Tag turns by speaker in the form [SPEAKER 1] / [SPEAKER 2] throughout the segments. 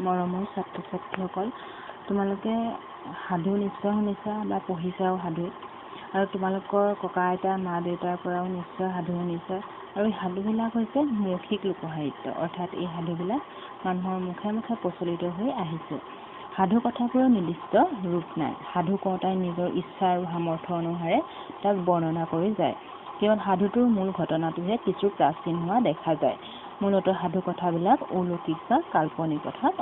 [SPEAKER 1] মৰমৰ ছাত্ৰ ছাত্ৰীসকল, তোমালোকে সাধু নিশ্চয় শুনিছা বা পঢ়িছাও সাধু, আৰু তোমালোকৰ ককা আইতা মা দেউতাৰ পৰাও নিশ্চয় সাধু শুনিছা। আৰু এই সাধুবিলাক হৈছে মৌখিক লোকসাহিত্য, অৰ্থাৎ এই সাধুবিলাক মানুহৰ মুখে মুখে প্ৰচলিত হৈ আহিছে। সাধু কথাবোৰৰ নিৰ্দিষ্ট ৰূপ নাই। সাধু কওঁতাই নিজৰ ইচ্ছা আৰু সামৰ্থ্য অনুসাৰে তাক বৰ্ণনা কৰি যায়। কেৱল সাধুটোৰ মূল ঘটনাটোহে কিছু প্ৰাচীন হোৱা দেখা যায়। মূলতঃ সাধু কথাবিলাক অলৌকিক বা কাল্পনিক, অৰ্থাৎ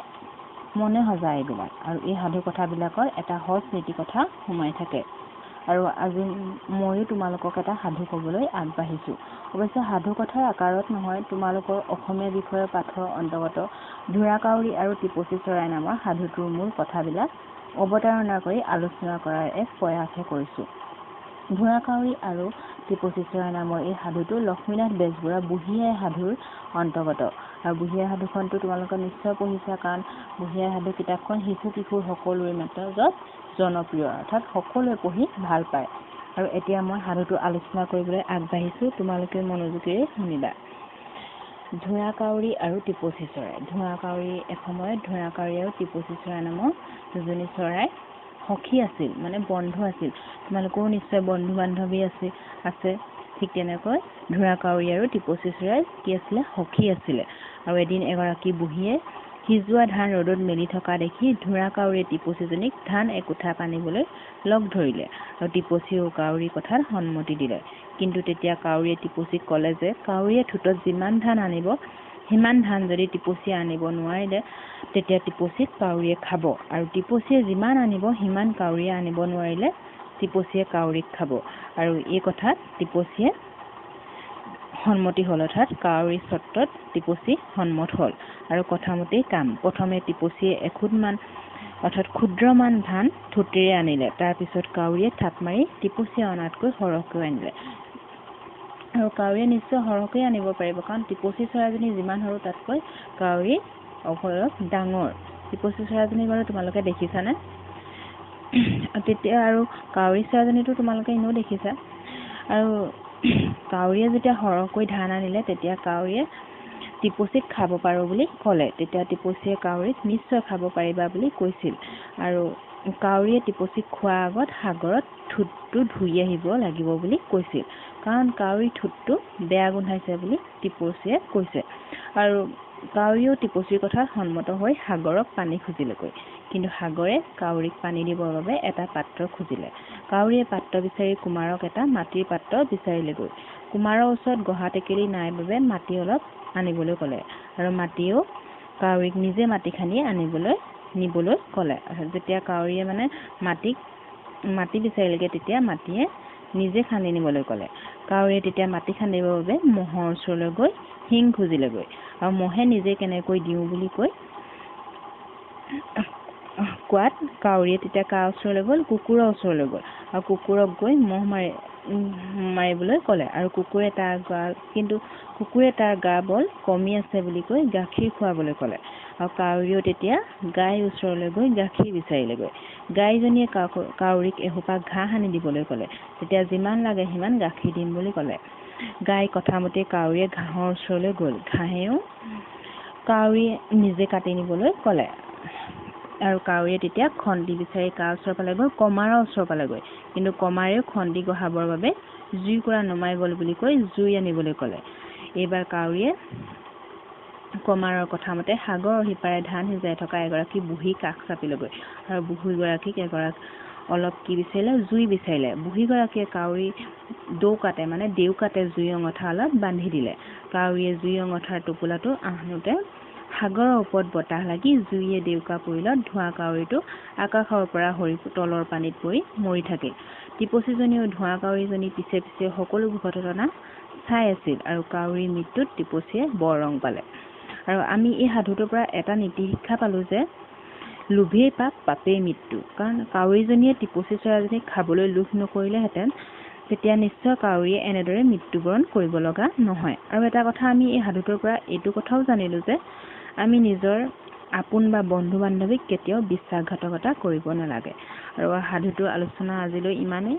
[SPEAKER 1] মনে সজা এইবিলাক। আৰু এই সাধু কথাবিলাকৰ এটা সজ নীতি কথা সোমাই থাকে। আৰু আজি ময়ো তোমালোকক এটা সাধু ক'বলৈ আগবাঢ়িছোঁ। অৱশ্যে সাধু কথাৰ আকাৰত নহয়, তোমালোকৰ অসমীয়া বিষয়ৰ পাঠৰ অন্তৰ্গত ঢোঁৰাকাউৰী আৰু টিপচী চৰাই নামৰ সাধুটোৰ মূল কথাবিলাক অৱতাৰণা কৰি আলোচনা কৰাৰ এক প্ৰয়াসহে কৰিছোঁ। ঢোঁৰাকাউৰী আৰু টিপচী চৰাই নামৰ এই সাধুটো লক্ষ্মীনাথ বেজবৰুৱাৰ বুঢ়ী আই সাধুৰ অন্তৰ্গত। আৰু বুঢ়ী আই সাধুখনতো তোমালোকে নিশ্চয় পঢ়িছা, কাৰণ বুঢ়ী আই সাধু কিতাপখন শিশু কিশোৰ সকলোৰে মাজত জনপ্ৰিয়, অৰ্থাৎ সকলোৱে পঢ়ি ভাল পায়। আৰু এতিয়া মই সাধুটো আলোচনা কৰিবলৈ আগবাঢ়িছোঁ, তোমালোকে মনোযোগেৰে শুনিবা। ঢোঁৰাকাউৰী আৰু টিপচী চৰাই। ঢোঁৰাকাউৰী, এসময়ত ঢোঁৰাকাউৰী আৰু টিপচী চৰাই নামৰ দুজনী চৰাই সখী আছিল, মানে বন্ধু আছিল। তোমালোকৰো নিশ্চয় বন্ধু বান্ধৱী আছে। ঠিক তেনেকৈ ঢোঁৰাকাউৰী আৰু টিপচী চৰাই কি আছিলে? সখী আছিলে। আৰু এদিন এগৰাকী বুঢ়ীয়ে সিজোৱা ধান ৰ'দত মেলি থকা দেখি ঢোঁৰাকাউৰীয়ে টিপচীজনীক ধান একোঠাক আনিবলৈ লগ ধৰিলে, আৰু টিপচীয়েও কাউৰীৰ কথাত সন্মতি দিলে। কিন্তু তেতিয়া কাউৰীয়ে টিপচীক ক'লে যে কাউৰীয়ে ঠোঁটত যিমান ধান আনিব সিমান ধান যদি টিপচীয়ে আনিব নোৱাৰিলে তেতিয়া টিপচীক কাউৰীয়ে খাব, আৰু টিপচীয়ে যিমান আনিব সিমান কাউৰীয়ে আনিব নোৱাৰিলে টিপচীয়ে কাউৰীক খাব। আৰু এই কথাত টিপচীয়ে সন্মতি হ'ল, অৰ্থাৎ কাউৰী চৰ্তত টিপচী সন্মত হ'ল। আৰু কথামতেই কাম। প্ৰথমে টিপচীয়ে এখুদমান অৰ্থাৎ ক্ষুদ্ৰমান ধান ঠোঁটেৰে আনিলে, তাৰপিছত কাউৰীয়ে থাপ মাৰি টিপচীয়ে অনাতকৈ সৰহকৈ আনিলে। আৰু কাউৰীয়ে নিশ্চয় সৰহকৈ আনিব পাৰিব, কাৰণ টিপচী চৰাইজনী যিমান সৰু তাতকৈ কাউৰী অলপ ডাঙৰ। টিপচী চৰাইজনী বাৰু তোমালোকে দেখিছানে? তেতিয়া আৰু কাউৰী চৰাইজনীতো তোমালোকে এনেও দেখিছা। আৰু কাউৰীয়ে যেতিয়া সৰহকৈ ধান আনিলে তেতিয়া কাউৰীয়ে টিপচীক খাব পাৰোঁ বুলি ক'লে। তেতিয়া টিপচীয়ে কাউৰীক নিশ্চয় খাব পাৰিবা বুলি কৈছিল। আৰু কাউৰীয়ে টিপচীক খোৱাৰ আগত সাগৰত ঠোঁটটো ধুই আহিব লাগিব বুলি কৈছিল, কাৰণ কাউৰীৰ ঠোঁটটো বেয়া গোন্ধাইছে বুলি টিপচীয়ে কৈছে। আৰু কাউৰীয়েও টিপচীৰ কথাত সন্মত হৈ সাগৰক পানী খুজিলেগৈ। কিন্তু সাগৰে কাউৰীক পানী দিবৰ বাবে এটা পাত্ৰ খুজিলে। কাউৰীয়ে পাত্ৰ বিচাৰি কুমাৰক এটা মাটিৰ পাত্ৰ বিচাৰিলেগৈ। কুমাৰৰ ওচৰত গহা টেকেলি নাই বাবে মাটি অলপ আনিবলৈ ক'লে, আৰু মাটিয়েও কাউৰীক নিজে মাটি খান্দি আনিবলৈ নিবলৈ ক'লে। যেতিয়া কাউৰীয়ে মানে মাটি বিচাৰিলেগৈ তেতিয়া মাটিয়ে নিজে খান্দি নিবলৈ ক'লে। কাউৰীয়ে তেতিয়া মাটি খান্দিবৰ বাবে ম'হৰ ওচৰলৈ গৈ শিং খুজিলেগৈ, আৰু ম'হে নিজে কেনেকৈ দিওঁ বুলি কৈ কোৱাত কাউৰীয়ে তেতিয়া কাৰ ওচৰলৈ গ'ল? কুকুৰৰ ওচৰলৈ গ'ল। আৰু কুকুৰক গৈ ম'হ মাৰিবলৈ ক'লে, আৰু কুকুৰে তাৰ গা কিন্তু কুকুৰে তাৰ গা বল কমি আছে বুলি কৈ গাখীৰ খুৱাবলৈ ক'লে। আৰু কাউৰীয়েও তেতিয়া গাইৰ ওচৰলৈ গৈ গাখীৰ বিচাৰিলেগৈ। গাইজনীয়ে কাউৰীক এসোপা ঘাঁহ আনি দিবলৈ ক'লে, তেতিয়া যিমান লাগে সিমান গাখীৰ দিম বুলি ক'লে। গাই কথামতে কাউৰীয়ে ঘাঁহৰ ওচৰলৈ গ'ল। ঘাঁহেও কাউৰীয়ে নিজে কাটি নিবলৈ ক'লে। আৰু কাউৰীয়ে তেতিয়া খন্তি বিচাৰি কাৰ ওচৰ পালেগৈ? কমাৰৰ ওচৰ পালেগৈ। কিন্তু কমাৰেও খন্তি গঢ়াবৰ বাবে জুইকুৰা নুমাই গ'ল বুলি কৈ জুই আনিবলৈ ক'লে। এইবাৰ কাউৰীয়ে কমাৰৰ কথামতে সাগৰৰ সিপাৰে ধান সিজাই থকা এগৰাকী বুঢ়ীৰ কাষ চাপিলেগৈ, আৰু বুঢ়ীগৰাকীক অলপ কি বিচাৰিলে? জুই বিচাৰিলে। বুঢ়ীগৰাকীয়ে কাউৰী দৌকাতে মানে দেউকাতে জুই অঙঠা অলপ বান্ধি দিলে। কাউৰীয়ে জুই অঙঠাৰ টোপোলাটো আনোতে সাগৰৰ ওপৰত বতাহ লাগি জুইয়ে দেউকা পৰিলত ধোঁৱা কাউৰীটো আকাশৰ পৰা সৰি তলৰ পানীত পৰি মৰি থাকিল। টিপচীজনীয়েও ধোঁৱা কাউৰীজনী পিছে পিছে সকলোবোৰ ঘটনা চাই আছিল, আৰু কাউৰীৰ মৃত্যুত টিপচীয়ে বৰ ৰং পালে। আৰু আমি এই সাধুটোৰ পৰা এটা নীতি শিক্ষা পালোঁ যে লোভেই পাপ, পাপেই মৃত্যু। কাৰণ কাউৰীজনীয়ে টিপচী চৰাইজনীক খাবলৈ লোভ নকৰিলেহেঁতেন তেতিয়া নিশ্চয় কাউৰীয়ে এনেদৰে মৃত্যুবৰণ কৰিব লগা নহয়। আৰু এটা কথা আমি এই সাধুটোৰ পৰা এইটো কথাও জানিলোঁ যে আমি নিজৰ আপোন বা বন্ধু বান্ধৱীক কেতিয়াও বিশ্বাসঘাতকতা কৰিব নালাগে। আৰু সাধুটোৰ আলোচনা আজিলৈ ইমানেই।